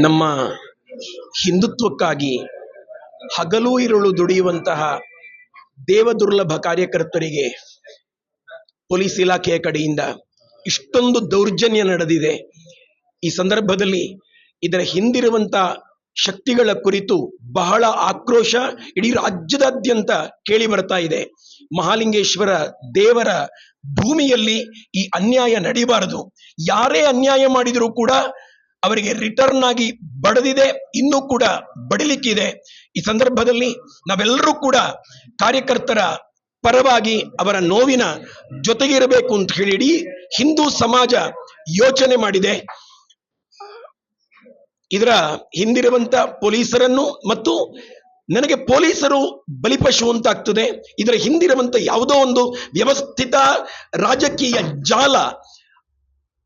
ನಮ್ಮ ಹಿಂದುತ್ವಕ್ಕಾಗಿ ಹಗಲು ಇರುಳು ದುಡಿಯುವಂತಹ ದೇವದುರ್ಲಭ ಕಾರ್ಯಕರ್ತರಿಗೆ ಪೊಲೀಸ್ ಇಲಾಖೆಯ ಕಡೆಯಿಂದ ಇಷ್ಟೊಂದು ದೌರ್ಜನ್ಯ ನಡೆದಿದೆ. ಈ ಸಂದರ್ಭದಲ್ಲಿ ಇದರ ಹಿಂದಿರುವಂತ ಶಕ್ತಿಗಳ ಕುರಿತು ಬಹಳ ಆಕ್ರೋಶ ಇಡೀ ರಾಜ್ಯದಾದ್ಯಂತ ಕೇಳಿ ಬರ್ತಾ ಇದೆ. ಮಹಾಲಿಂಗೇಶ್ವರ ದೇವರ ಭೂಮಿಯಲ್ಲಿ ಈ ಅನ್ಯಾಯ ನಡೀಬಾರದು. ಯಾರೇ ಅನ್ಯಾಯ ಮಾಡಿದರೂ ಕೂಡ ಅವರಿಗೆ ರಿಟರ್ನ್ ಆಗಿ ಬಡದಿದೆ, ಇನ್ನೂ ಕೂಡ ಬಡಿಲಿಕ್ಕಿದೆ. ಈ ಸಂದರ್ಭದಲ್ಲಿ ನಾವೆಲ್ಲರೂ ಕೂಡ ಕಾರ್ಯಕರ್ತರ ಪರವಾಗಿ ಅವರ ನೋವಿನ ಜೊತೆಗಿರಬೇಕು ಅಂತ ಹೇಳಿ ಇಡೀ ಹಿಂದೂ ಸಮಾಜ ಯೋಚನೆ ಮಾಡಿದೆ. ಇದರ ಹಿಂದಿರುವಂತ ಪೊಲೀಸರನ್ನು ಮತ್ತು ನನಗೆ ಪೊಲೀಸರು ಬಲಿಪಶು ಅಂತಾಗ್ತದೆ. ಇದರ ಹಿಂದಿರುವಂತ ಯಾವುದೋ ಒಂದು ವ್ಯವಸ್ಥಿತ ರಾಜಕೀಯ ಜಾಲ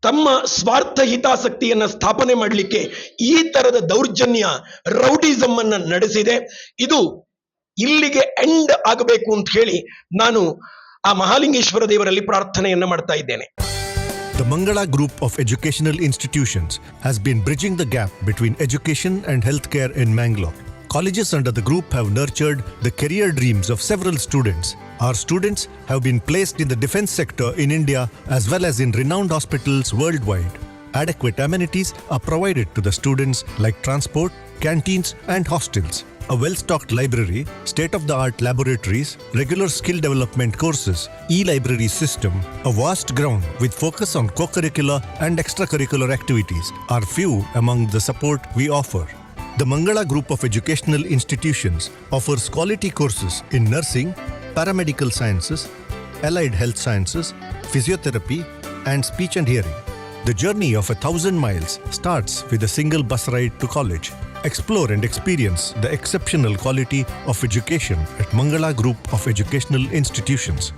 ತಮ್ಮ ಸ್ವಾರ್ಥ ಹಿತಾಸಕ್ತಿಯನ್ನ ಸ್ಥಾಪನೆ ಮಾಡಲಿಕ್ಕೆ ಈ ತರದ ದೌರ್ಜನ್ಯ, ರೌಡಿಸಮ್ ಅನ್ನ ನಡೆಸಿದೆ. ಇದು ಇಲ್ಲಿಗೆ ಎಂಡ್ ಆಗಬೇಕು ಅಂತ ಹೇಳಿ ನಾನು ಆ ಮಹಾಲಿಂಗೇಶ್ವರ ದೇವರಲ್ಲಿ ಪ್ರಾರ್ಥನೆಯನ್ನ ಮಾಡ್ತಾ ಇದ್ದೇನೆ. The Mangala Group of Educational Institutions has been bridging the gap between education and healthcare in Mangalore. Colleges under the group have nurtured the career dreams of several students. Our students have been placed in the defense sector in India as well as in renowned hospitals worldwide. Adequate amenities are provided to the students, like transport, canteens, and hostels. A well stocked library, state of the art laboratories, regular skill development courses, e library system, a vast ground with focus on co curricular and extracurricular activities are few among the support we offer. The Mangala Group of Educational Institutions offers quality courses in nursing, paramedical sciences, allied health sciences, physiotherapy, and speech and hearing. The journey of 1,000 miles starts with a single bus ride to college. Explore and experience the exceptional quality of education at Mangala Group of Educational Institutions.